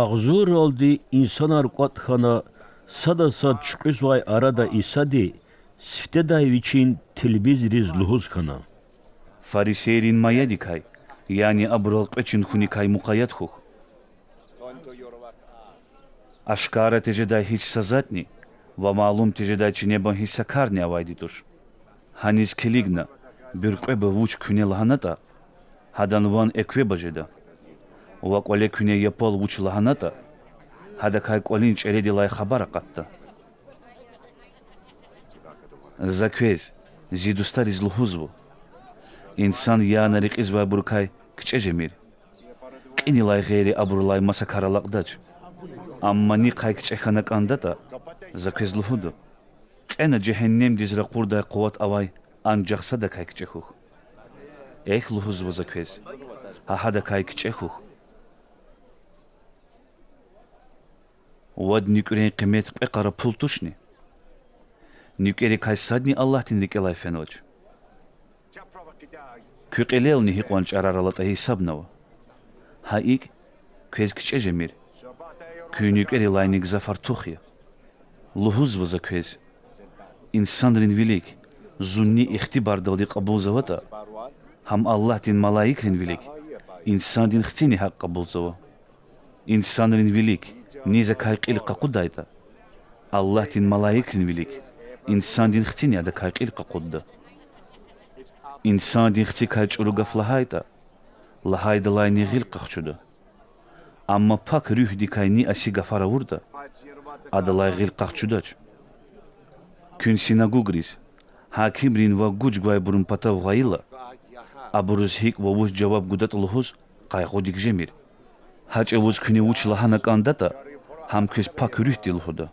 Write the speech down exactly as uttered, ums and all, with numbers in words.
Агъзурралди инсанар кӀватӀ хьана, сада сад чуькьуьзвай арада Исади сифтедай Вичин тилмизриз лугьуз хьана: Фарисейрин маядикай, яни абурал кьве чин хьуникай мукъаят хьухь. Ашкара тежедай гьич са затӀни ва малум тежедай чинебан гьич са карни авайди туш. Гьаниз килигна, буьркьвеба вуч куьне лагьанатӀа, гьадан ван эквеба жеда. Ва кӀвале куьне япал вуч лагьанатӀа, гьадакай кӀвалин чӀередилай хабар акъатда. За квез, зи дустариз лугьузва: инсан яна рекьизвайбурукай кичӀе жемир. Кьинилай гъейри абурулай маса кар алакьдач. Амма нихъай кичӀе хьана кӀандатӀа, За квез лугьуда: кьена жегьеннемдиз ракъурдай къуват авай анжах садакай кичӀе хьухь. Эхь, лугьузва За квез, гьа гьадакай кичӀе хьухь. Вад нуькӀрен къимет кьве къара пул тушни? НуькӀерикай садни Аллагьдин рикӀелай фенвач. Куь кьилелни гьикьван чӀарар алатӀа гьисабнава. Гьа икӀ, квез кичӀе жемир, куь нуькӀерилайни гзаф артух я. Лугьузва За квез: инсанрин вилик Зун ни ихтибардалди кьабулзаватӀа, гьам Аллагьдин малаикрин вилик Инсандин Хцини гьакӀ кьабулзава. Инсанрин вилик ни Закай кьил къакъудайтӀа, Аллагьдин малаикрин вилик Инсандин Хцини адакай кьил къакъудда. Инсандин Хцикай чӀуру гаф лагьайтӀа, лагьайдалайни гъил къахчуда. Амма Пак Руьгьдикай ни аси гафар авуртӀа, адалай гъил къахчудач. Куьн синагугриз, гьакимрин ва гуж гвайбурун патав гъайила, абуруз гьикӀ ва вуч жаваб гудатӀа лугьуз къайгъудик жемир. Гьа чӀавуз куьне вуч лагьана кӀандатӀа, гьам квез Пак Руьгьди лугьуда.